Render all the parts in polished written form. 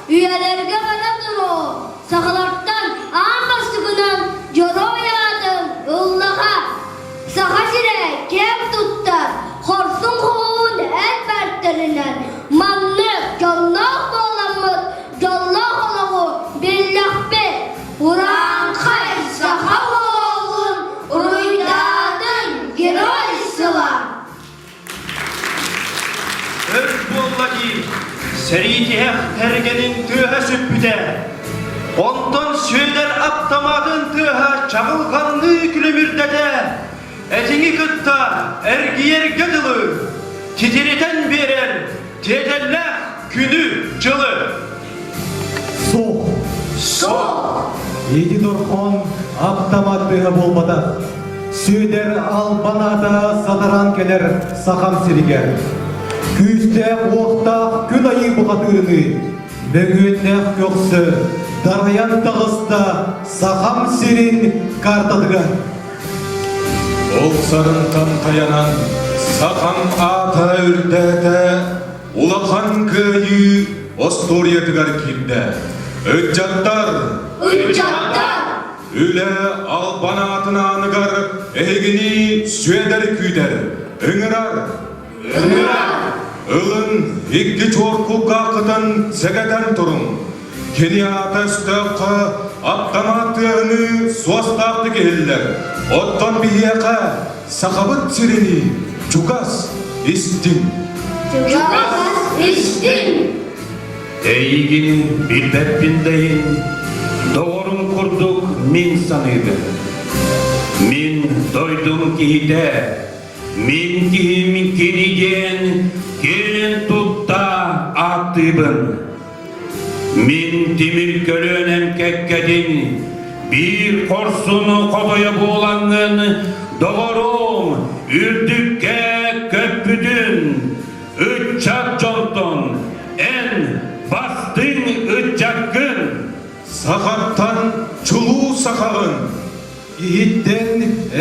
Үйэлэргэ бара туруо, сахалартан аан бастакынан дьоруой аатын ыллаҕа. Саха сирэ киэҥ туттар, хорсун хоһуун эр бэртэринэн маннык дьоллоох буоламмыт дьоллоох олоҕу биллэхпит. Урааҥхай саха уолун уруйдаатын Герой сыла! Өр буолла дии, сэрии тиһэх тэргэнин тыаһа сүппүтэ. Онтон Сүөдэр аптамаатын тыаһа чаҕылҕанныы күлүмүрдэтэ, этиҥи кытта эргийэргэ дылы, титиритэн биэрэр тиэтэллээх күнү-дьылы. Суох. Суох. Ити дорҕоон аптамаат тыаһа буолбатах. Сүөдэр албан аата сатараан кэлэр Сахам сиригэр. Күүстээх-уохтаах күн айыы бухатыырыныы, мөҥүөннээх көхсө дарайан таҕыста Сахам сирин картатыгар. Ол сарынтан тайанан Сахам аата үрдээтэ, улахан кыайыы остуоруйатыгар киирдэ. Ыччаттар! Ыччаттар! Үлэ албан аатын ааныгар эһигини Сүөдэр күүтэр, ыҥырар. Ыҥырар! Ылын икки чуор кулгааххытын сэгэтэн туруҥ. Кини аата өстөөххө аптамаат тыаһыныы суостаахтык иһиллэр. Оттон биһиэхэ Сахабыт сиринии чугас истиҥ. Чугас истиҥ! Эйигин билбэппин да иһин, доҕорум курдук мин саныыбын. Мин дойдум киһитэ, мин киһим кини диэн киэн тутта ааттыыбын. Мин тимир көлүөнэм кэккэтин биир хорсуну хотойо буолаҥҥын, доҕорум, үрдүккэ көппүтүн, ыччат дьонтон эн бастыҥ ыччаккын! Сахаттан чулуу сахаҕын! Иһиттэн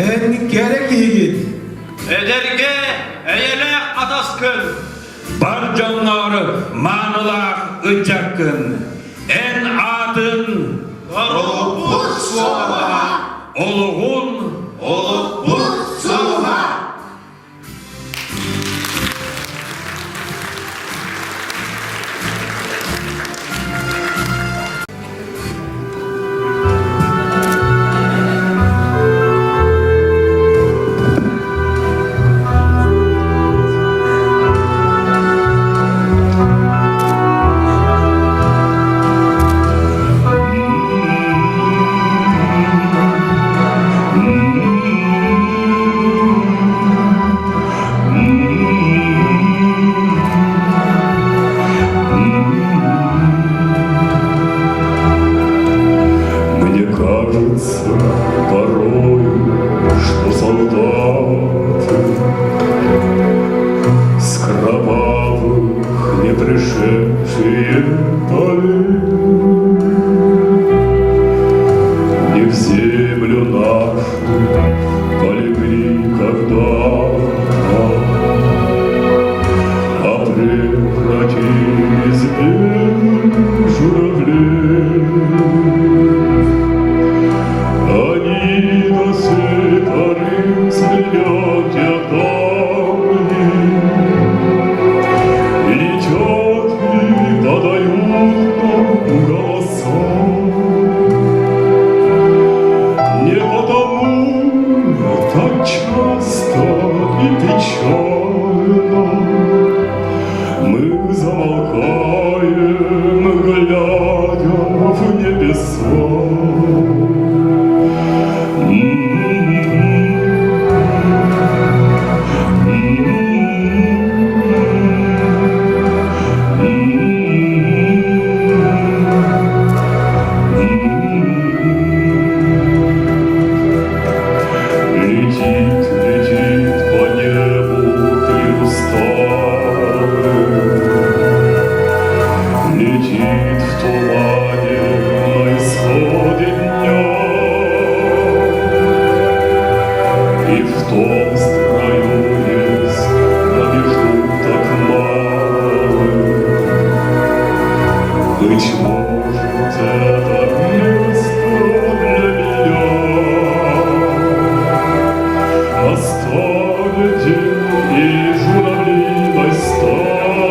эн кэрэ киһигин! Эдэргэ эйэлээх атаскын! Бар дьоннор маанылаах ыччаккын! Эн аатын Олохпут суола! Олоҕун Олохпут суола! Мне кажется порою, что солдаты С кровавых не пришедшие полей Не в землю нашу полегли когда-то, А превратились в белых журавлей. Они до сей поры звенят ятами, И тетки подают нам голоса. Быть может, это место для меня. Настанет день и журавлиной стае,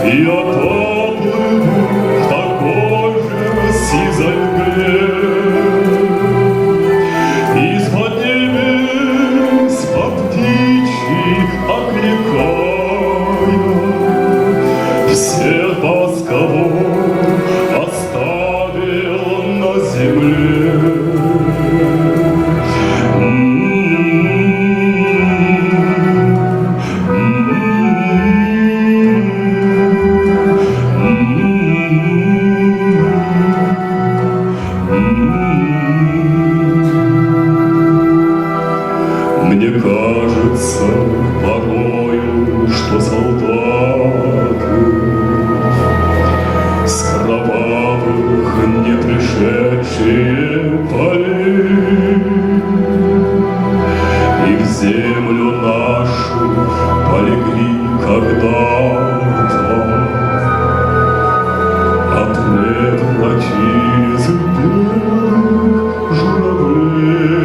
Я поплыву в такой же сизой мгле. Из-под небес по птичьи окликая, Всех вас, кого оставил на земле. Мне кажется порою, что солдаты С кровавых не пришедшие полей И в землю нашу полегли когда-то, А превратились в белых журавлей.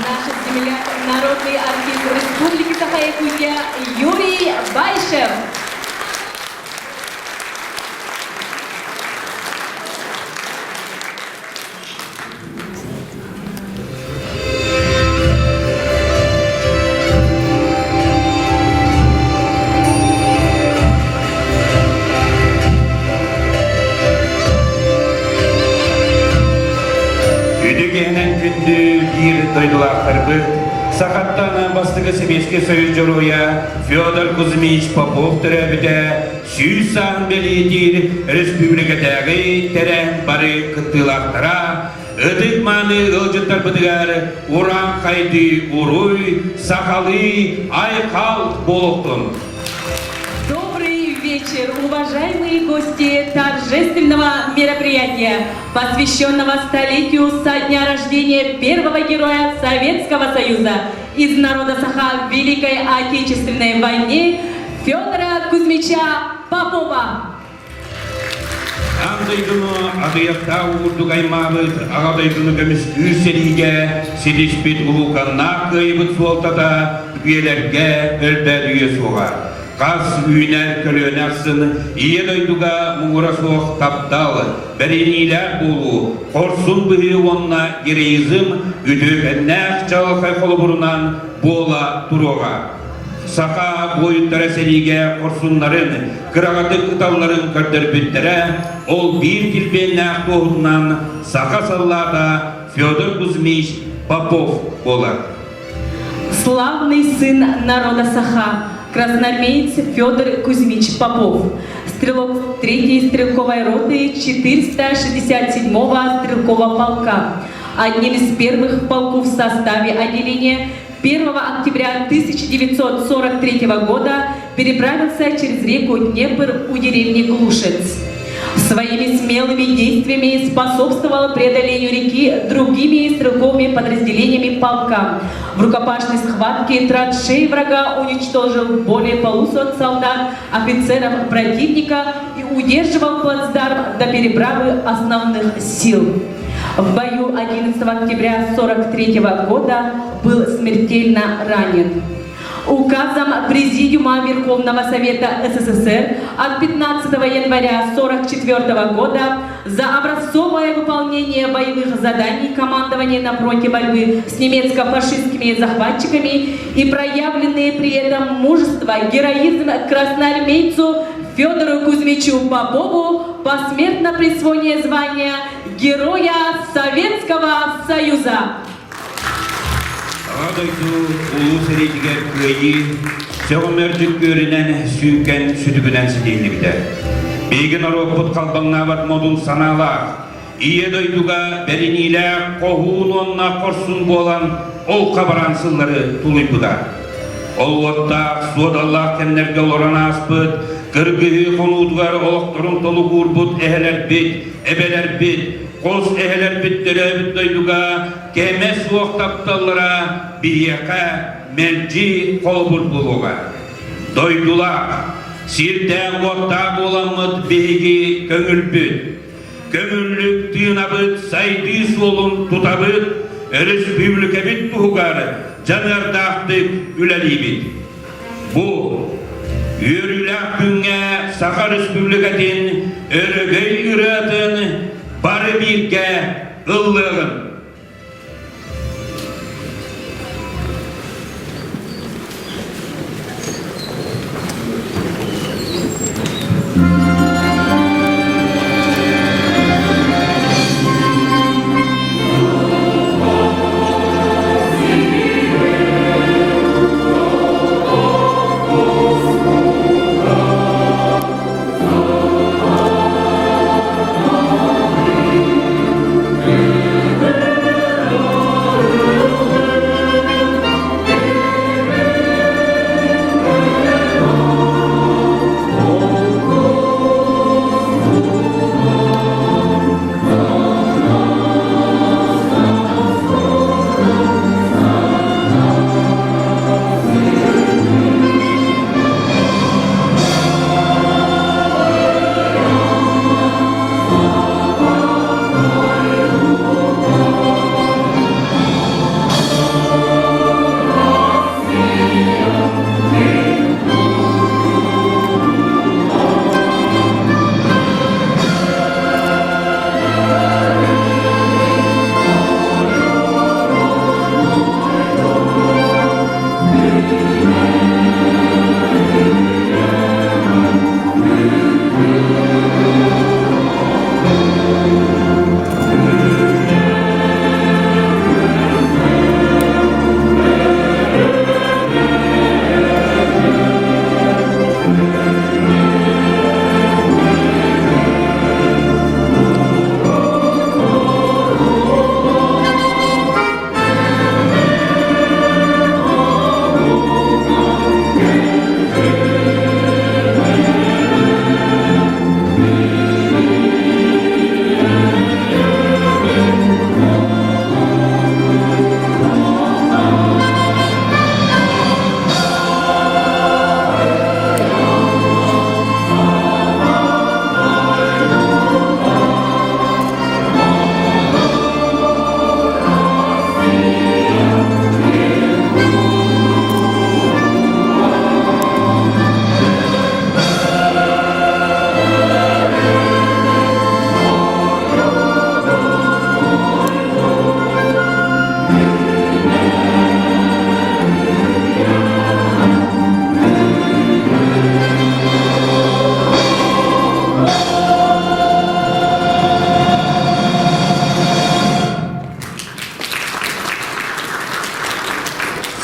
Наш земляк, народный артист Республики Саха-Якутия Юрий Байшев. Үдүгэнэн күндү биир дойдулаахтарбыт, сахаттан бастакы Сэбиэскэй Союз Дьоруойа Федор Кузьмич Попов төрөөбүтэ 100 сааһын бэлиэтиир республикатааҕы тэрээһин бары кыттыылаахтара ытык-мааны ыалдьыттарбытыгар урааҥхайдыы уруй, сахалыы айхал буолуохтун! Добрый вечер, уважаемые гости торжественного мероприятия, посвященного столетию со дня рождения первого героя Советского Союза из народа Саха в Великой Отечественной войне Федора Кузьмича Попова. Аан дойдуну аҕыйахта уурдук аймаабыт Аҕа дойдуну көмүскүүр сэриигэ ситиспит улууканнаах кыайбыт суолтата үйэлэргэ өлбөөдүйүө суоҕа. Хас үүнэр көлүөнэ ахсын Ийэ дойдуга муҥура суох таптал, бэриниилээх буолуу, хорсун быһыы уонна героизм үтүөкэннээх чаҕылхай холобурунан буола туруоҕа. Саха буойуттара сэриигэ хорсуннарын, кыраҕатык ыталларын көрдөрбүттэрэ, ол биир килбиэннээх туоһутунан саха саллаата Федор Кузьмич Попов буолар. Славный сын народа Саха, красноармеец Федор Кузьмич Попов, стрелок 3-й стрелковой роты 467-го стрелкового полка, одним из первых полков в составе отделения 1 октября 1943 года переправился через реку Днепр у деревни Глушец. Своими смелыми действиями способствовал преодолению реки другими стрелковыми подразделениями полка. В рукопашной схватке траншеи врага уничтожил более полусот солдат, офицеров противника и удерживал плацдарм до переправы основных сил. В бою 11 октября 1943 года был смертельно ранен. Указом Президиума Верховного Совета СССР от 15 января 1944 года за образцовое выполнение боевых заданий командования на фронте борьбы с немецко-фашистскими захватчиками и проявленные при этом мужество, героизм красноармейцу Федору Кузьмичу Попову посмертно присвоение звания Героя Советского Союза. Аҕа дойду улуу сэриитигэр кыайыы сөҕүмэр дьүккүөрүнэн сүүкэн сүтүгүнэн ситиһиллибитэ. Биһиги норуоппут халбаҥнаабат модун санаалаах, Ийэ дойдуга бэриниилээх хоһуун уонна хорсун буолан ол хабараан сыллары тулуйбута. Ол уоттаах, суодаллаах кэмнэргэ олорон ааспыт, кыргыһыы хонуутугар олохторун толугуурбут эһэлэрбит, эбэлэрбит, хос эһэлэрбит төрөөбүт дойдуга кэмэ суох тапталлара биһиэхэ мэлдьи холобур буолуоҕа. Дойдулаах, сирдээх-уоттаах буоламмыт биһиги көҥүлбүт. Көҥүллүк тыынабыт, сайдыы суолун тутабыт, өрөспүүбүлүкэбит туһугар дьаныардаахтык үлэлиибит. Бу үөрүүлээх күҥҥэ Саха Өрөспүүбүлүкэтин өрөгөй ырыатын бары бииргэ ыллыаҕын!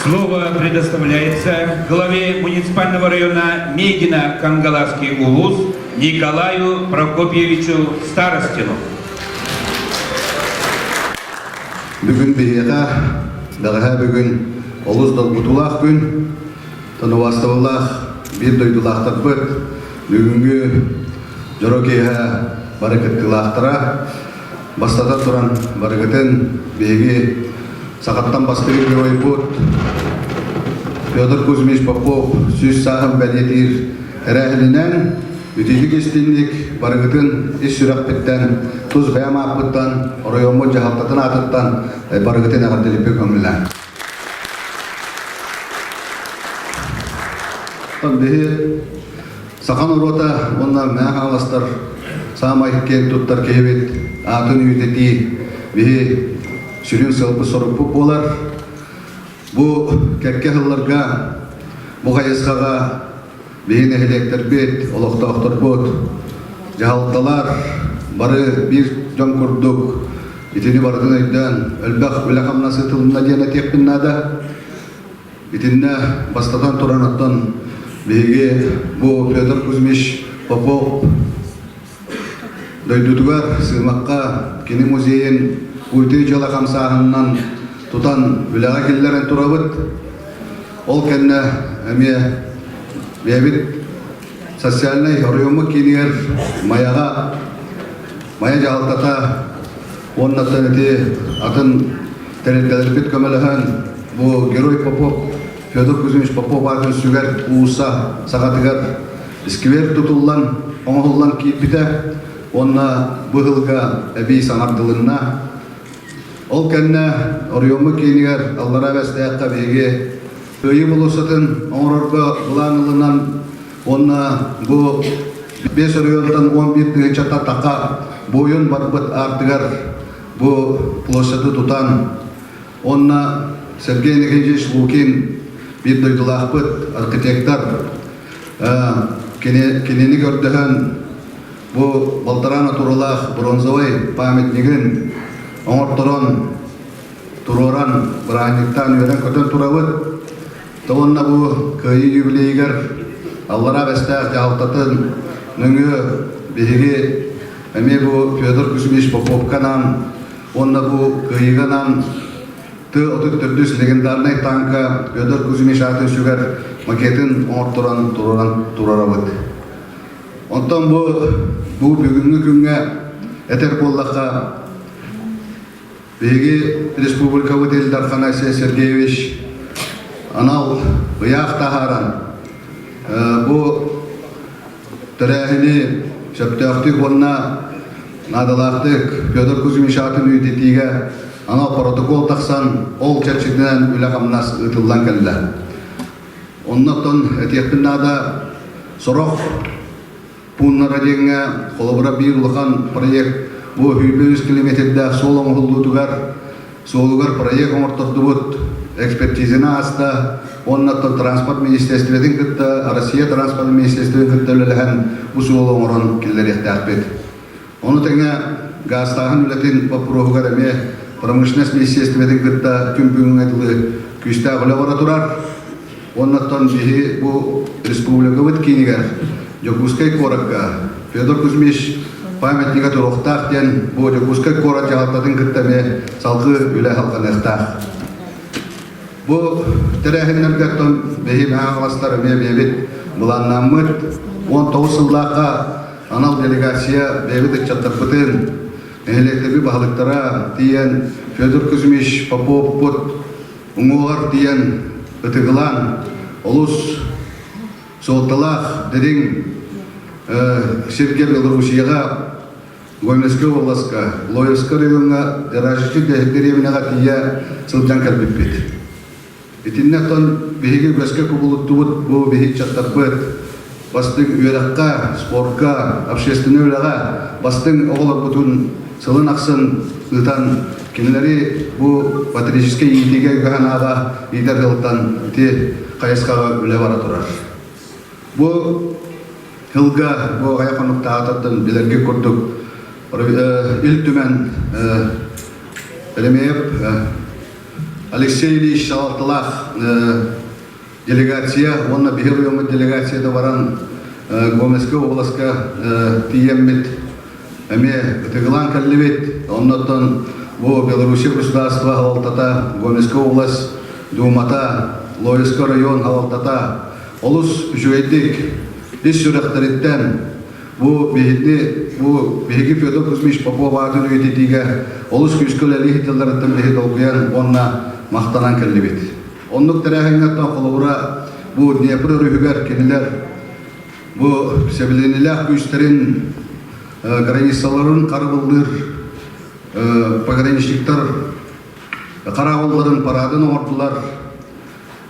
Слово предоставляется главе муниципального района Мегино-Кангаласский улус Николаю Прокопьевичу Старостину. Бүгүн биһиэхэ, бэҕэһээ бүгүн олус долгутуулаах күн, тонубаастабыллаах биир дойдулаахтарбыт бүгүҥҥү дьоро киэһэ бары кыттыылаахтара бастатан туран барыгытын биһиги сахаттан бастыҥ геройбут Петр Кузьмич Попов сүүс сааһын бэлиэтиир тэрээһининэн Итинник истинник барыгытын ис сүрэхпиттэн, тус бэйэм ааппыттан, оройуоммут дьаһалтатын аатыттан барыгытын эҕэрдэлиппин көҥүллээн. Биһи саха норуота уонна Мэҥэ Хаҥаластар саамай киэн туттар киһибит аатын үйэтитии биһи сүрүн сыалбыт-сорукпут буолар. Бу кэккэ сылларга бу хайысхаҕа Биһи нэһилиэктэрбит, олохтоохторбут, дьаһалталар бары биир дьон курдук итини барытын өйдөөн элбэх үлэ-хамнас ыытылынна диэн этиэхпин наада. Итиннэ бастатан туран оттон биһиги бу Петр Кузьмич Попов. Дойдутугар Сыымахха кини музейын үтүө дьыала хамсааһынынан тутан үлэҕэ киллэрэн турабыт. Ол кэннэ эмиэ бэйэбит социальнай оройуоммут киинигэр Майаҕа Майа дьаһалтата уонна ити атын тэрилтэлэрбит көмөлөһөн бу Герой Попов Федор Кузьмич Попов аатын сүгэр уулусса саҕатыгар сквер тутуллан оҥоһуллан киирбитэ уонна бу ыһылга эбии саҥардылынна. Ол кэннэ оройуоммут киинигэр Аллараа Бэстээххэ биһиги Кыайыы болуоссатын оҥорорго былаан ылынан уонна бу биэс оройуонтан 11 тыһыынчаттан тахха буойун барбыт аартыгар бу площады тутан уонна Сергей Никитич Лукин биир дойдулаахпыт архитектор кинини көрдөһөн бу балтараа натуралаах бронзовай памятнигын оҥорторон туруоран бырааһынньыктаан үөрэн-көтөн турабыт. Уонна бу Кыайыы юбилейыгар Аллараа Бэстээх дьаһалтатын нөҥүө биһиги эмиэ бу Федор Кузьмич Поповканан уонна бу Кыайыыганан Т-34 легендарнай танка Федор Кузьмич аатын сүгэр макетын оҥорторон туруоран турарабыт. Онтон бу бу бүгүҥҥү күҥҥэ этэр буоллахха Биһиги республикабыт Ил Дархана Айсен Сергеевич анал ыйаах таһааран бу тэрээһини сөптөөхтүк уонна наадалаахтык Федор Кузьмич аатын үйэтитиигэ анал протокол тахсан ол чэрчитинэн үлэ-хамнас ыытыллан кэллэ. Оннуттан этиэхпин наада сорох пууннара диэҥҥэ холобура биир улахан проект бу 103 километрдээх суол оҥоһуллуутугар суолугар проект оҥортордубут экспертизаны ааста уонна транспорт министерствотын кытта Россия транспорт министерствотын кытта үлэлэһэн бу суолу оҥорон киллэриэхтээхпит. Ону тэҥэ гаастааһын үлэтин боппуруоһугар эмиэ промышленность министерствотын кытта күн бүгүҥҥэ дылы күүстээх үлэ бара турар. Уоннаттан биһи бу республикабыт киинигэр Дьокуускай куоракка Федор Кузьмич памятнига туруохтаах диэн бу Дьокуускай куорат дьаһалтатын кытта эмиэ салгыы үлэ салҕаныахтаах. Бу тэрээһиннэргэ оттон биһи Хаҥаластар эмиэ бэйэбит былааннааммыт 19 сыллаахха анал делегация бэйэбит ыччаттарбытын нэһилиэктэрбит баһылыктара тиийэн Федор Кузьмич Поповпут уҥуоҕар тиийэн ытыгылаан олус суолталаах дириҥ сиргэ Белоруссияҕа Гомельскай уобаласка Лоевскай оройуоҥҥа Деражичи дэриэбинэҕэ тиийэ сылдьан кэлбиппит. Итиннэ оттон биһиги үгэскэ кубулуттубут бу биһи ыччаттарбыт бастыҥ үөрэххэ, спорка, общественнай үлэҕэ бастыҥ оҕолорбутун сылын ахсын ыытан кинилэри бу патриотическай иитиигэ үгэһин ааҕа иитэр сылтан ити хайысхаҕа үлэ бара турар. Бу сылга бу аҕыйах хонуктааҕытыттан билэргэ курдук Ил Түмэн Еремеев Алексей Ильич салалталаах делегация уонна биһи оройуоммут делегацията баран Гомельскай уобаласка тиийэммит эмиэ ытыгылаан кэллибит. Оннуттан бу Белоруссия государство салалтата, Гомельскай область Думата, Лоевскай район салалтата олус үчүгэйдик ис сүрэхтэриттэн Бу биһиги бу биһиги Федор Кузьмич Попов аатын үйэтитиигэ олус күүскэ үлэлии сылдьалларыттан биһи долгуйан уонна махтанан кэллибит. Оннук тэрээһиҥҥэ холобура бу Днепр өрүһүгэр кинилэр бу сэбилиэнилээх күүстэрин границаларын харабыллыыр пограничниктар хараабылларын парадын оҥордулар.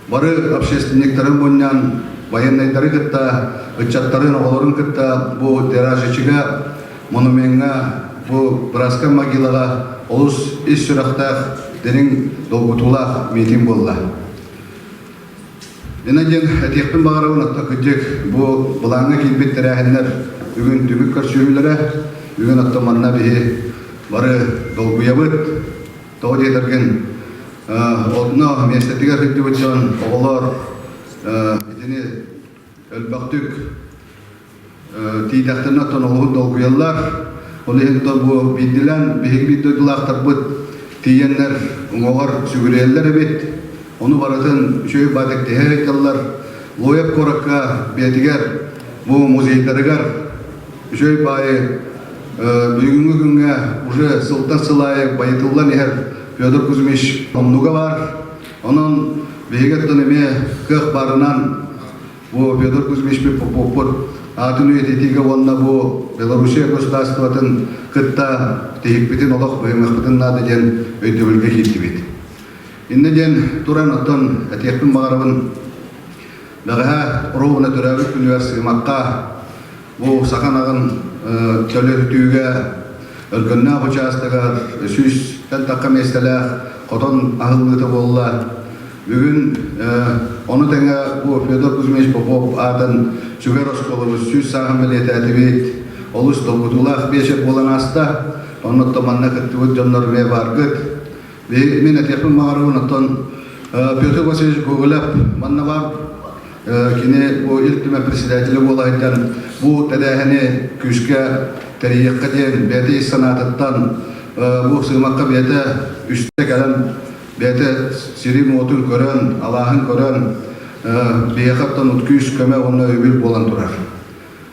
Бары общественниктарын мунньан, байыаннайдары кытта, ыччаттарын, оҕолорун кытта бу Деражичига монумеҥҥа, бу Братскай могилаҕа олус ис сүрэхтээх, дириҥ долгутуулаах миитин буолла. Инна диэн этиэхпин баҕарабын, оттон кырдьык бу былааҥҥа киирбит тэрээһиннэр бүгүн түмүк көрсүһүүлэрэ, бүгүн оттон манна биһи бары долгуйабыт. Тоҕо диэтэргин, Онно миэстэтигэр сылдьыбыт дьон, оҕолор итини элбэхтик тиийдэхтэринэ оттон олуһун долгуйаллар. Ол иһин бу биирдилээн биһиги биир дойдулаахтарбыт тиийэннэр уҥуоҕар сүгүрүйэллэр эбит. Ону барытын үчүгэй баатык тиһэ сылдьаллар. Лоев куоракка бэйэтигэр бу музейдарыгар үчүгэй баайы бүгүҥҥү күҥҥэ уже сылтан сыл аайы байытыллан иһэр Федор Кузьмич оннуга баар. Онон биһиги оттон эмиэ кыах баарынан бу Федор Кузьмич Поповпут аатын үйэтитиигэ уонна бу Белоруссия государствотын кытта тиһикпитин олох быһымыахпытын наада диэн өйдөбүлгэ киирдибит. Иннэ диэн туран оттон этиэхпин баҕарабын бэҕэһээ ровно төрөөбүт күнүгэр сыымахха бу саха ынаҕын төлөрүтүүгэ Өркөннөөх учаастагар 100-тэн тахха миэстэлээх хотон аһыллыыта буолла. Бүгүн ону тэҥэ бу Федор Кузьмич Попов аатын сүгэр оскуолабыт 100 сааһын бэлиэтээтибит. Олус долгутуулаах биэчэр буолан ааста. Оннуттан манна кыттыбыт дьоннор эмиэ бааргыт. Мин этиэхпин баҕарабын, оттон Петр Васильевич Гоголев манна баар кини бу Ил Түмэн председателэ буола сылдьан бу тэрээһини күүскэ тэрийиэххэ диэн бэйэтэ ис санаатыттан бу сыымакка бэйэтэ үстэ кэлэн бэйэтэ сирин-уотун көрөн, алааһын көрөн биһиэхэ оттон күүс-көмө уонна өйөбүл буолан турар.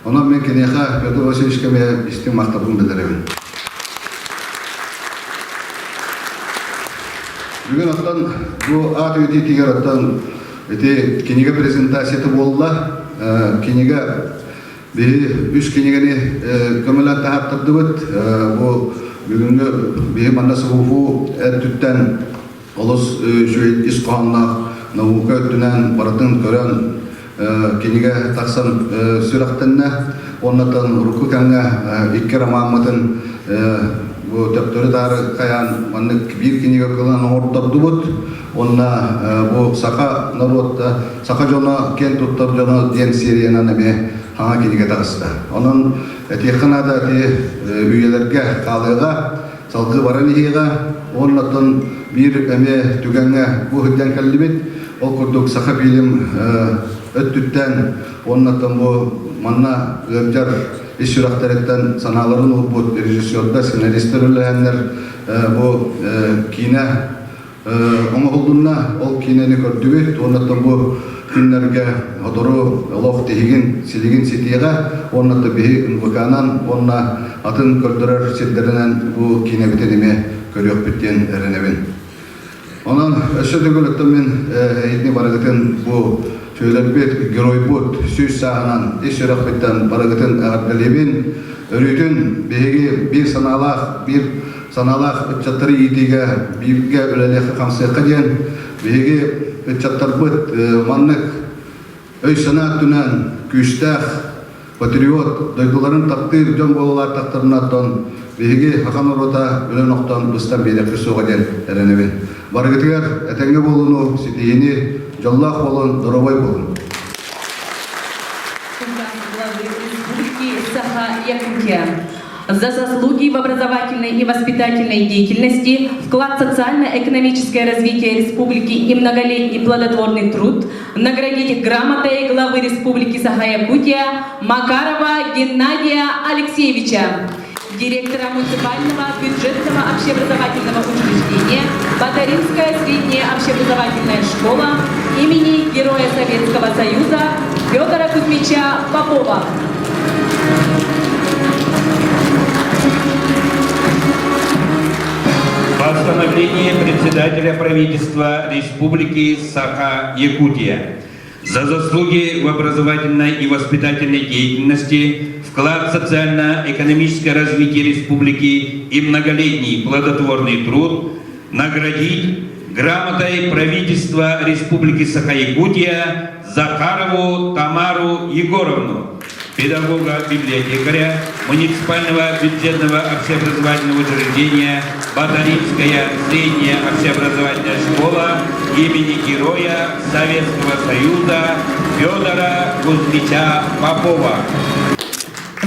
Онон мин киниэхэ Петр Васильевичка эмиэ истиҥ махталбын биллэрэбин. Бүгүн оттон бу аат үйэтитигэр оттон ити кинигэ презентацията буолла. Кинигэ биһи үс кинигэни көмөлөөн таһааттардыбыт. Бу бүгүҥҥү биһи манна СВФУ өттүттэн олус үчүгэй ис хоһоонноох наука өттүнэн барытын көрөн кинигэ тахсан сүрэхтэннэ. Оннотон урукку кэмҥэ икки ромаммытын бу төптөрү-таары хайаан маннык биир кинигэ кылынан оҥортордубут. Уонна бу саха норуотта, саха дьоно, киэн туттар дьоно диэн сериянан эмиэ хаҥа кинигэ таҕыста. Онон этиэххэ наада ити үйэлэргэ хаалыаҕа, салгыы баран иһиэҕэ. Уоннаттан биир эмиэ түгэҥҥэ бу сылдьан кэллибит. Ол курдук Саха фильм өттүттэн уоннаттан бу манна ыалдьар ис сүрэхтэриттэн санааларын уурбут режиссердар, сценаристар үлэлэһэннэр бу киинэ оҥоһуллунна, ол киинэни көрдүбүт уонна бу күннэргэ сотору олох тиһигин, силигин ситиэҕэ уонна биһи НВК-нан уонна атын көрдөрөр сирдэринэн бу киинэбитин эмиэ көрүөхпүт диэн эрэнэбин. Онон өссө төгүл оттон мин эһигини барыгытын бу Сүөлэрбит, геройбут 100 сааһынан ис сүрэхпиттэн барыгытын эҕэрдэлиибин. Өрүүтүн биһиги биир санаалаах, биир санаалаах ыччаттары иитиигэ бииргэ үлэлиэххэ-хамсыахха диэн биһиги ыччаттарбыт маннык өй-санаа өттүнэн күүстээх патриот, дойдуларын таптыыр дьон буолалаатахтарына оттон биһиги саха норуота өлөн-охтон быстан биэриэхпит суоҕа диэн эрэнэбин. Барыгытыгар этэҥҥэ буолууну, ситиһиини, дьоллоох буолун, доруобай буолун! Главы Республики Саха-Якутия. За заслуги в образовательной и воспитательной деятельности, вклад в социально-экономическое развитие республики и многолетний плодотворный труд наградить грамотой главы Республики Саха-Якутия Макарова Геннадия Алексеевича, директора муниципального бюджетного общеобразовательного учреждения Батаринская средняя общеобразовательная школа имени Героя Советского Союза Федора Кузьмича Попова. Постановление председателя правительства Республики Саха-Якутия. За заслуги в образовательной и воспитательной деятельности, вклад в социально-экономическое развитие республики и многолетний плодотворный труд наградить грамотой правительства Республики Саха-Якутия Захарову Тамару Егоровну, педагога-библиотекаря муниципального бюджетного общеобразовательного учреждения Батаринская средняя общеобразовательная школа имени Героя Советского Союза Федора Кузьмича Попова.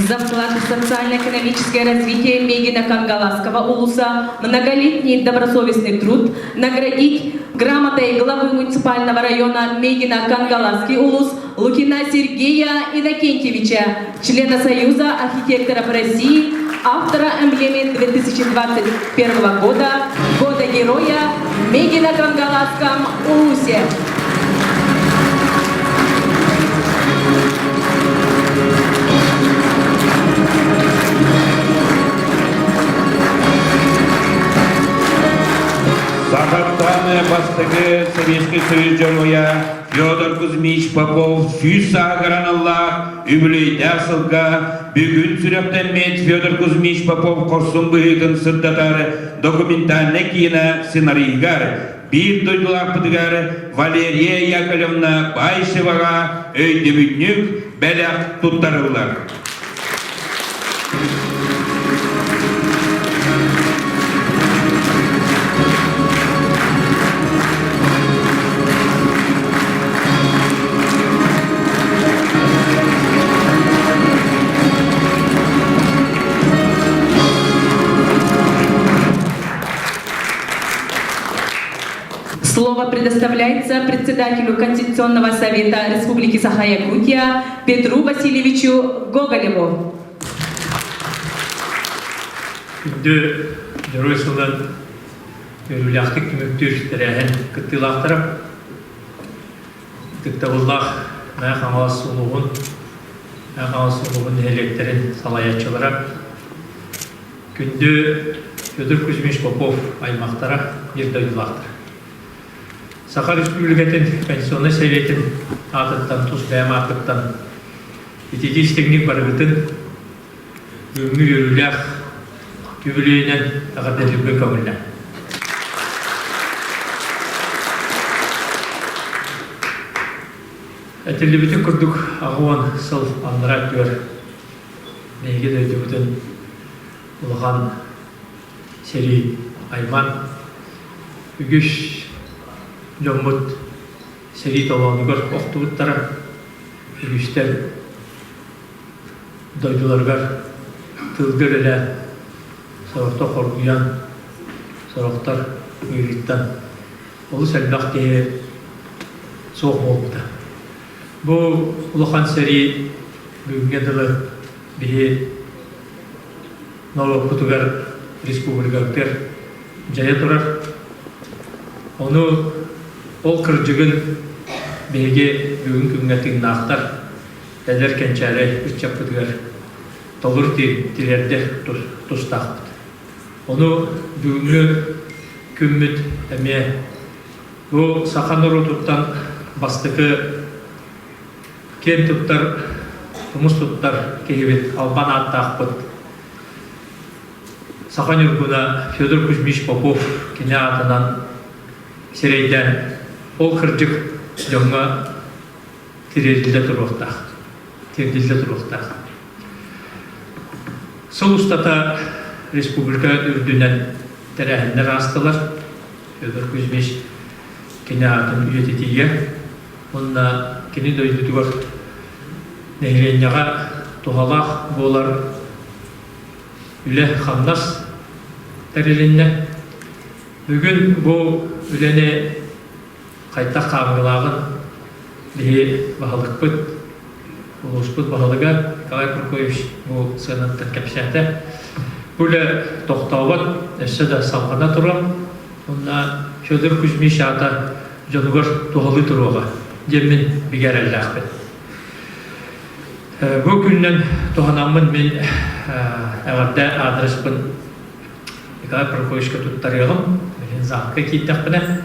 За вклад в социально-экономическое развитие Мегино-Кангаласского улуса, многолетний добросовестный труд наградить грамотой главы муниципального района Мегино-Кангаласский улус Лукина Сергея Иннокентьевича, члена Союза архитекторов России, автора эмблемы 2021 года «Года героя» в Мегино-Кангаласском улусе. Сахаттан бастакы Советский Союз Дьоруойа Федор Кузьмич Попов сүүс сааһыгар үбүлүөйдээх сылга бүгүн сүрэхтэммит Федор Кузьмич Попов хорсун быһыытын сырдатар документальнай киинэ сценарийыгар биир дойдулаахпытыгар Валерия Яковлевна Баишеваҕа өйдөбүнньүк бэлэх туттарыллар. Слово предоставляется председателю Конституционного совета Республики Саха-Якутия Петру Васильевичу Гоголеву. Күндү Дьоруой сылын үөрүүлээхтик түмүктүүр тэрээһин кыттыылаахтара ытыктабыллаах Мэҥэ Хаҥалас улууһун Мэҥэ Хаҥалас улууһун нэһилиэктэрин салайааччылара Күндү Федор Кузьмич Попов аймахтара, биир дойдулаахтар. Саха Республикатын Пенсионнай Советын аатыттан, тус бэйэм ааппыттан ититии истиҥник барыгытын бүгүҥҥү үөрүүлээх үбүлүөйүнэн эҕэрдэлииргэ көҥүллээн. Этиллибитин курдук 80 сыл аннараа өттүгэр Биһиги дойдубутун улахан сэрии аймаан үгүс дьоммут сэрии толоонугар охтубуттара, үгүстэр дойдуларыгар тылга үлэлээн, сорохтор хоргуйан, сорохтор ыарыыттан олус элбэх киһи суох буолбута. Бу улахан сэрии бүгүҥҥэ дылы биһи норуоппутугар, республикабытыгар дьайа турар. Ону ол кырдьыгын биһиги бүгүн күҥҥэ тыыннаахтар, эдэр кэнчээри ыччаппытыгар толору тириэрдэр тустаахпыт. Ону бүгүҥҥү күммүт эмиэ бу саха норуотуттан бастакы Киэн туттар, тумус туттар киһибит, албан ааттаахпыт Саха Ньургуна Федор Кузьмич Попов кини аатынан сирэйдээн ол кырдьык дьоҥҥо тириэрдиллэ туруохтаах, тиэрдиллэ туруохтаах. Сыл устата республика үрдүнэн тэрээһиннэр аастылар. Федор Кузьмич кини аатын үйэтитиигэ уонна кини дойдутугар нэһилиэнньэҕэ туһалаах буолар үлэ-хамнас тэрилиннэ. Бүгүн бу үлэни хайдах хаамыылааҕын биһи баһылыкпыт, улууспут баһылыга Николай Прокопьевич бу сыанаттан кэпсээтэ. Бу үлэ тохтообот, өссө да салҕана турар. Уонна Федор Кузьмич аата дьонугар туһалыы туруоҕа диэммин бигэ эрэллээхпин. Бу күнүнэн туһанаммын мин эҕэрдэ аадырыспын Николай Прокопьевичка туттарыаҕым. Билигин заамка киирдэхпинэ.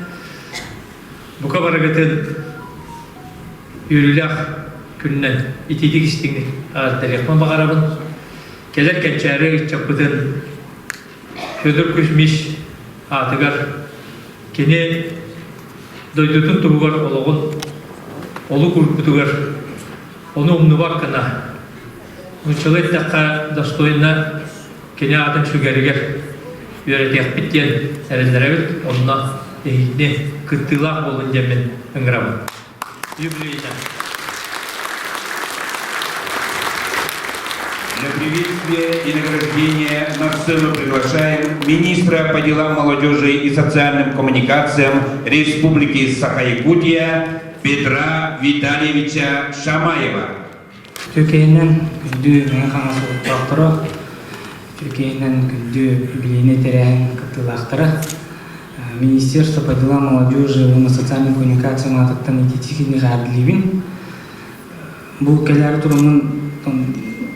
Бука барыгытын үөрүүлээх күнүнэн итиитик истиҥник эҕэрдэлиэхпин баҕарабын. Кэлэр кэнчээри ыччаппытын Федор Кузьмич аатыгар кини дойдутун туһугар олоҕун олук уурбутугар ону умнубат гына нууччалыы эттэххэ достойно кини аатын сүгэригэр үөрэтиэхпит диэн эрэннэрэбит онно эһигини кыттыылаах буолун диэммин ыҥырабын. Юбилейынан. Для приветствия и награждения на сцену приглашаем министра по делам молодежи и социальным коммуникациям Республики Саха-Якутия Петра Витальевича Шамаева. Түркиэнэн күндү Мэҥэ Хаҥалас олохтоохторо, Түркиэнэн күндү юбилейнай тэрээһин кыттыылаахтара, Министерство по делам молодежи уонна социальной коммуникациям аатыттан ититии эҕэрдэлиибин. Бу кэлээри тураммын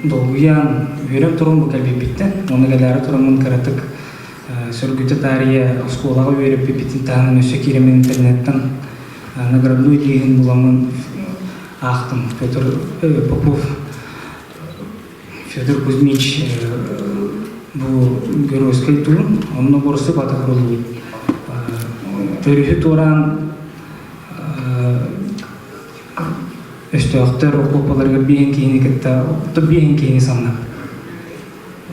долгуйан, үөрэн туран бу кэлбиппиттэн. Уонна кэлээри тураммын кыратык сөргүтэ таарыйа оскуолаҕа үөрэппиппитин таһынан өссө киирэммин интернеттэн наградной лииһин буламмын аахтым. Петр Попов Федор Кузьмич бу геройскай туун онно борсу батыхруллубут. Өрүһү туораан өстөөхтөр окуопаларыгар биэһин киһини кытта биэһин киһини самнар.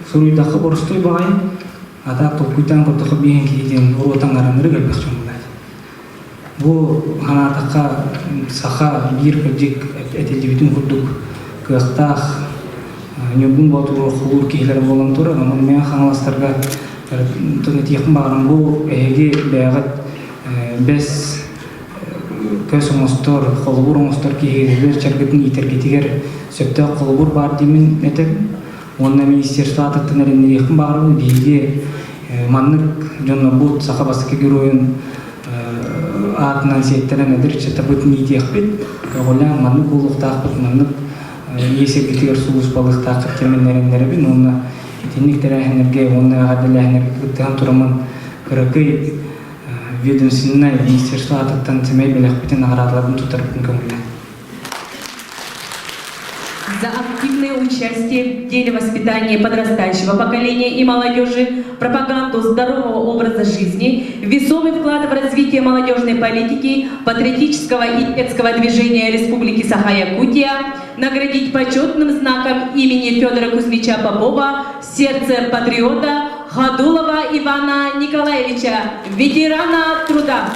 Суруйдахха боростуой баҕайы, ата толкуйдаан көрдөххө биэһин киһи диэн оруотан араныры элбэх дьон булаат. Бу санаатахха саха биир кырдьык этиллибитин курдук кыахтаах Ньургун Боотур холуур киһилэрэ буолан турар. Онон Мэҥэ Хаҥаластарга этиэхпин баҕарам бу эһиги бэйэҕит бэс көс оҥостор, холобур оҥостор киһигитигэр чаргытын иитэргитигэр сөптөөх холобур баар диэмин этэр. Уонна министерство аатыттан эрэннэриэхпин баҕарабын биһиги маннык дьоннорбут саха бастакы геройун аатынан сиэттэрэн эдэр ыччаттарбытын иитиэхпит, көҕүлээн маннык буолуохтаахпыт, маннык ийэ сиргитигэр сулууспалыахтааххыт диэмин эрэннэрэбин уонна итинник тэрээһиннэргэ уонна эҕэрдэлээһиннэргэ кыттыһан тураммын кыракый ведомственнай министерство аатыттан сэмэй бэлэхпитин наҕараадаларбын туттарбытын көҥүллээн. За активное участие в деле воспитания подрастающего поколения и молодежи, пропаганду здорового образа жизни, весомый вклад в развитие молодежной политики, патриотического и детского движения Республики Саха-Якутия наградить почетным знаком имени Федора Кузьмича Попова «Сердце патриота» Хадулова Ивана Николаевича, ветерана труда.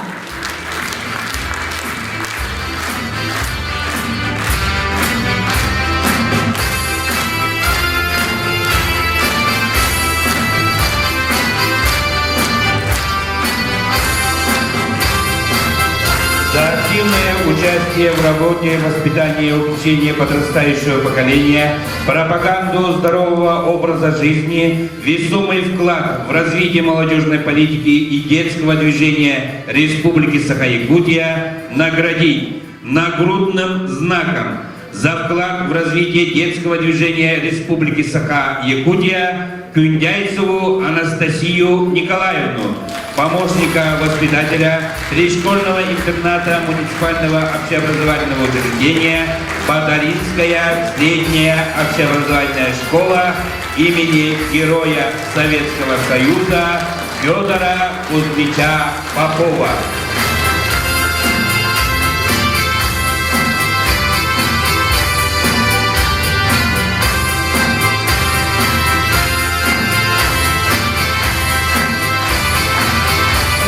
За активное участие в работе воспитания и обучения подрастающего поколения, пропаганду здорового образа жизни, весомый вклад в развитие молодежной политики и детского движения Республики Саха-Якутия наградить нагрудным знаком за вклад в развитие детского движения Республики Саха-Якутия Кюндяйцеву Анастасию Николаевну, помощника воспитателя пришкольного интерната муниципального общеобразовательного учреждения Батаринская средняя общеобразовательная школа имени Героя Советского Союза Федора Кузьмича Попова.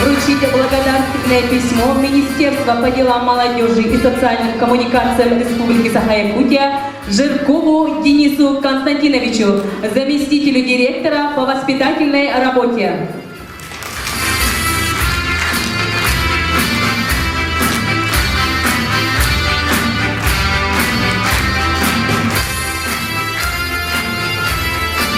Вручить благодарственное письмо Министерства по делам молодежи и социальным коммуникациям Республики Саха-Якутия Жиркову Денису Константиновичу, заместителю директора по воспитательной работе.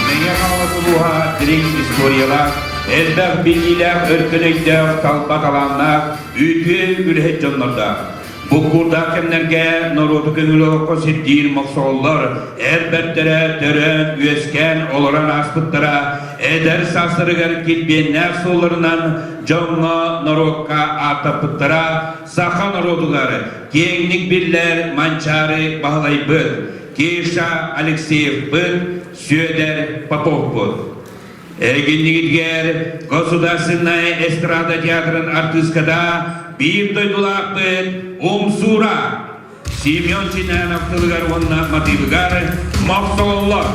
Мэҥэ Хаҥалас улууһа дириҥ историялаах, элбэх биллиилээх өркөн өйдөөх, талба талааннаах, үтүө үлэһит дьоннордоох. Буккуурдаах кэмнэргэ норуоту көҥүл олоххо сирдиир мохсоҕоллор эр бэртэрэ төрөөн, үөскээн, олорон ааспыттара эдэр саастарыгар килбиэннээх суолларынан дьоҥҥо, норуокка ааттаппыттара саха норуотугар киэҥник биллэр Манчаары Баһылайбыт, Кеша Алексеевпыт, Сүөдэр Поповпут. Эргиннигитигэр Государственная эстрада театрын артыыската биир дойдулаахпыт Умсуура Семен Чинанов тылыгар уонна матыыбыгар мохсоҕоллор.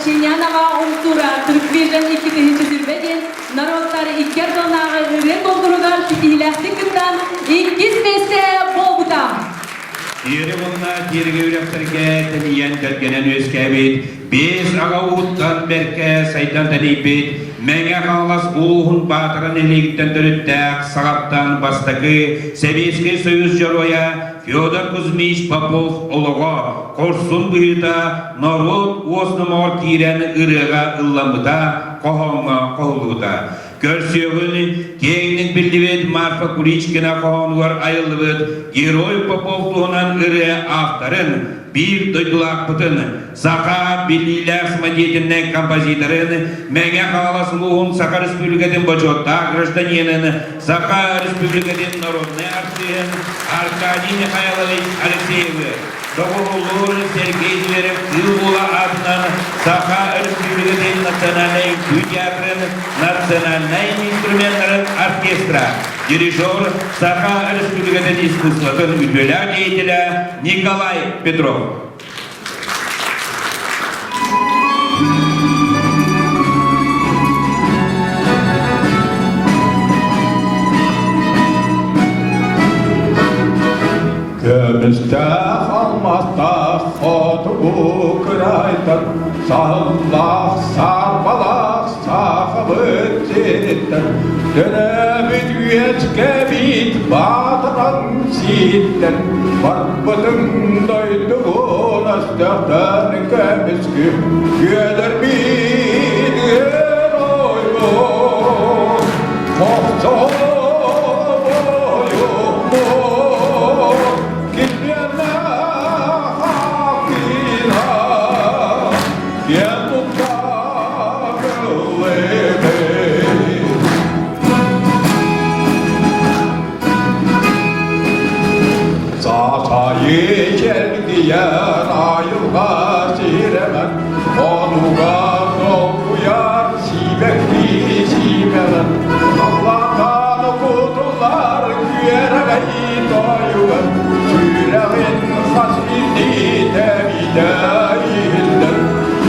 Ченянова Умсура Түрквижен 2020 диэн норуоттар икки ардыларынааҕы ырыа конкуругар ситиһиилээхтик кыттан иккис миэстэ буолбута. Тиэри уонна тиэригэ үрэхтэргэ тэнийэн тэлгэнэн үөскээбит, биэс аҕа ууттан бэркэ сайдан тэнийбит Мэҥэ Хаҥалас улууһун Баатара нэһилиэгиттэн төрүттээх саҕаттан бастакы Сэбиэскэй Союз Дьоруойа Федор Кузьмич Попов олоҕо, хорсун быһыыта норуот уос номоҕор киирэн ырыаҕа ылламмыта, хоһооҥҥо хоһуллубута. Көрсүөҕүн киэҥник биллибит Марфа Куличкина хоһоонугар айыллыбыт Герой Попов туһунан ырыа авторын, биир дойдулаахпытын, саха биллиилээх самодеятельнай композиторын, Мэҥэ Хаҥалас улууһун Саха Республикатын бочуоттаах гражданинын, Саха Республикатын народнай артыыһын Аркадий Михайлович Алексеевы, Доҕуһуллуур Сергей Зверев Кыыл Уола аатынан Саха Өрөспүүбүлүкэтин национальнай үҥкүү театрын национальнай инструменнарын оркестра, дирижер Саха Өрөспүүбүлүкэтин искусствотын үтүөлээх деятелэ Николай Петров. Көмүстээх алмаастаах хотугу кырайтан саһыллаах саарбалаах сахабыт сириттэн төрөөбүт үөскэбит баатыран сииттэн барбытыҥ дойдугун өстөөхтөн көмүскү күөдэрбит ойбон Саатайы кэлгийэр айылҕа сирэҕэр, онугар долгуйар сиибэктии сиимэҕэр, халлаантан кутуллар күөрэгэй тойугар, сүрэҕин хас биирдии тэбиитэ иһиллэр,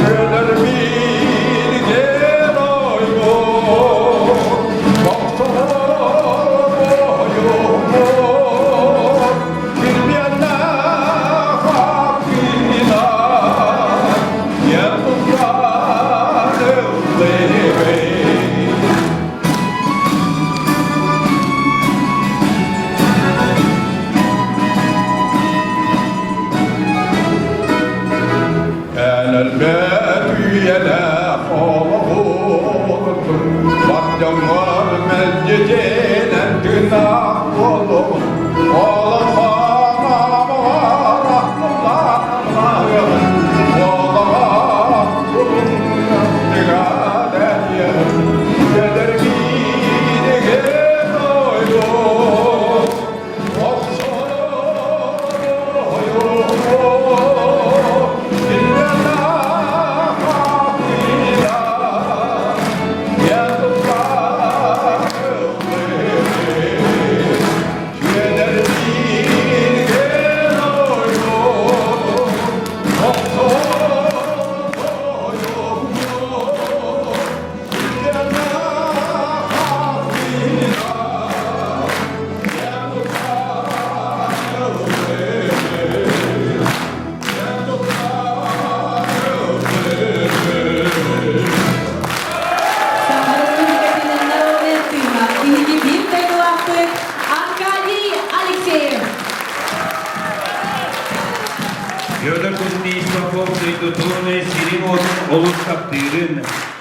Күөлэр бииргэ ойбон, бохсоҕор ойбон, кирбиэннээх аккына, киэн туттар ыллыыбын. Эн өлбөт үйэлээх олоҕун бар дьоҥҥор мэлдьитинэн тыыннаах буолуоҕун олоххо ахтыллаах олоҕо кулун тыга Кэдэргиинигин ойуун Саха Республикатын народнай артыыһа, биһиги биир дойдулаахпыт Аркадий Алексеев. Федор Кузьмич Попов дойдутун сирин-уотун олус таптыырын,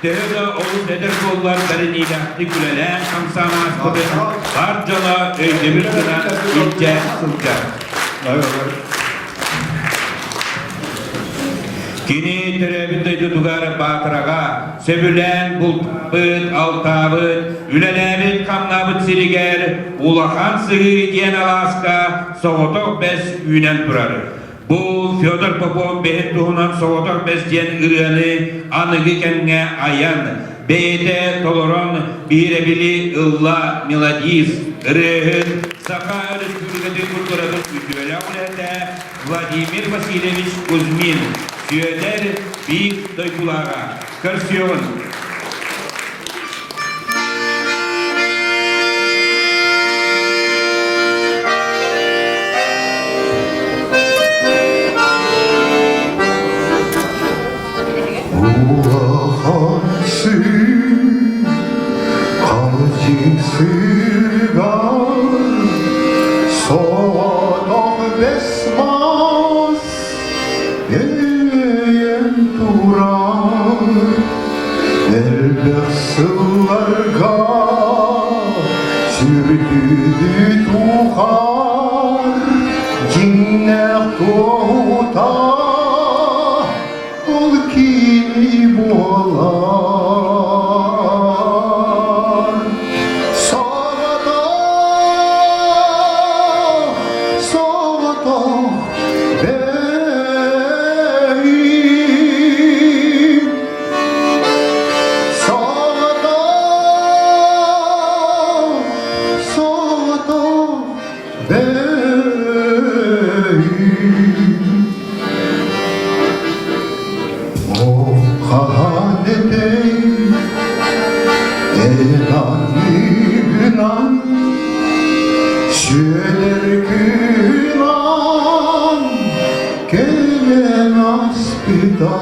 төһө да олус эдэр буоллар бэриниилээхтик үлэлээн хамсаан ааспытын бар дьоно өйдөбүл гынан илдьэ сылдьар. Кини төрөөбүт дойдутугар Баатараҕа сөбүлээн бултаабыт, алтаабыт, үлэлээбит-хамнаабыт сиригэр Улахан Сыһыы диэн алааска соҕотох бэс үүнэн турар. Бу Федор Попов бэһин туһунан соҕотох бэс диэн ырыаны аныгы кэмҥэ айан, бэйэтэ толорон биһирэбили ылла мелодист, ырыаһыт, Саха Өрөспүүбүлүкэтин культуратын үтүөлээх үлэһитэ Владимир Васильевич Кузьмин. Сүөдэр биир дойдулааҕа. Көрсүөҕүн! Улахан сыр, сыргар, соҕотох бэс мас эйэн турар, элбэх сылларга сүрдүүнү тухар, дьиҥнээх туоһута ол кини буолар. Соҕотох, соҕотох бэйи. Соҕотох, соҕотох бэйи. О хаһан этэй Эданыгынан Сүөдэр күнан Кэлэн аспыта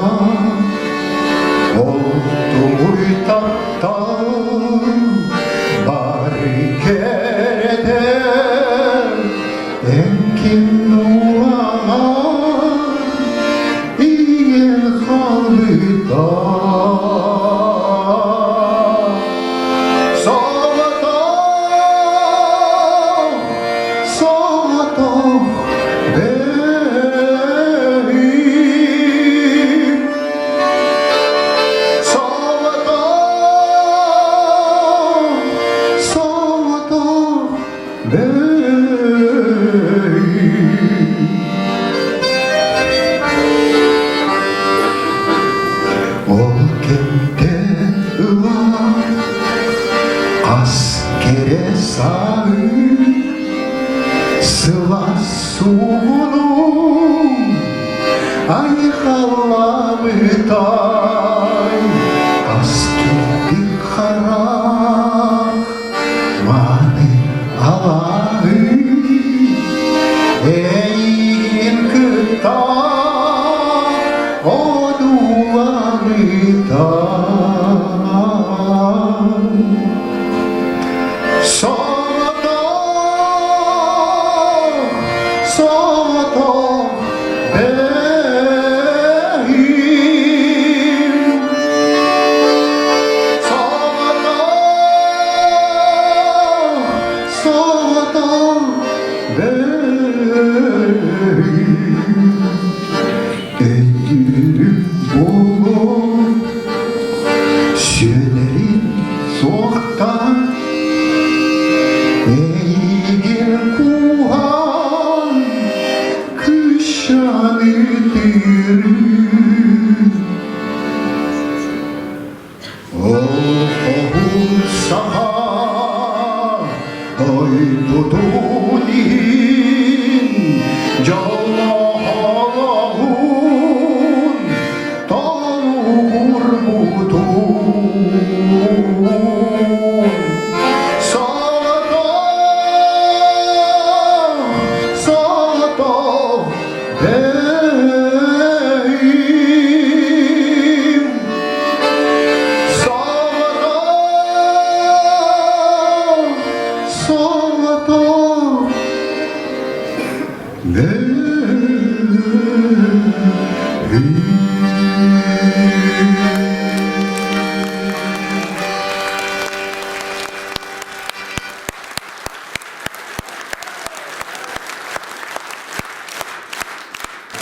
Ол тугуй таптал Бары кэрэтэ Эн ким дуулаҕар Иҥэн хаалбыта Соҕотох, соҕотох бэйим Соҕотох, соҕотох Ол кэмтэн ыла хас кэрэ сааһы сылаас суугунун айхаллаабытай хас килбик харах Маны алаһы эйигин кытта одууланыта Соҕотох, соҕотох бэйим Соҕотох, соҕотох Өйдүүрүм буолуо, сүөлэрин суохтаан, эйигин кууһан, кыысчааны тыырыы. Ол хоһун саха дойдутун иһин дьоллоһолоһун толугурбутун. Соҕотох, соҕотох бэйим Соҕотох, соҕотох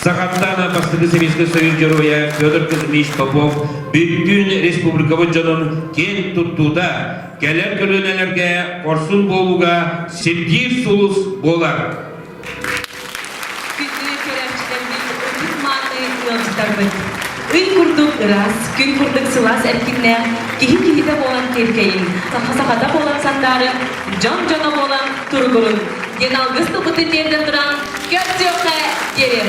Сахаттана Бастакы Советскай Союз Геройа Федор Кузьмич Попов бүттүүн республикабыт дьонун киэн туттуута, кэлэр көлүөнэлэргэ хорсун буолууга сирдиир сулус буолар. Күндү көрөөччүлэрбит, ытык мааны ыалдьыттарбыт! Ый курдук ыраас, күн курдук сылаас эркиннээх, киһи киһитэ буолан киэркэйин, саха сахата буолан сандаарын, дьон дьоно буолан туругурун диэн алгыс тылбытын тиэрдэн туран, көрсүөххэ диэри!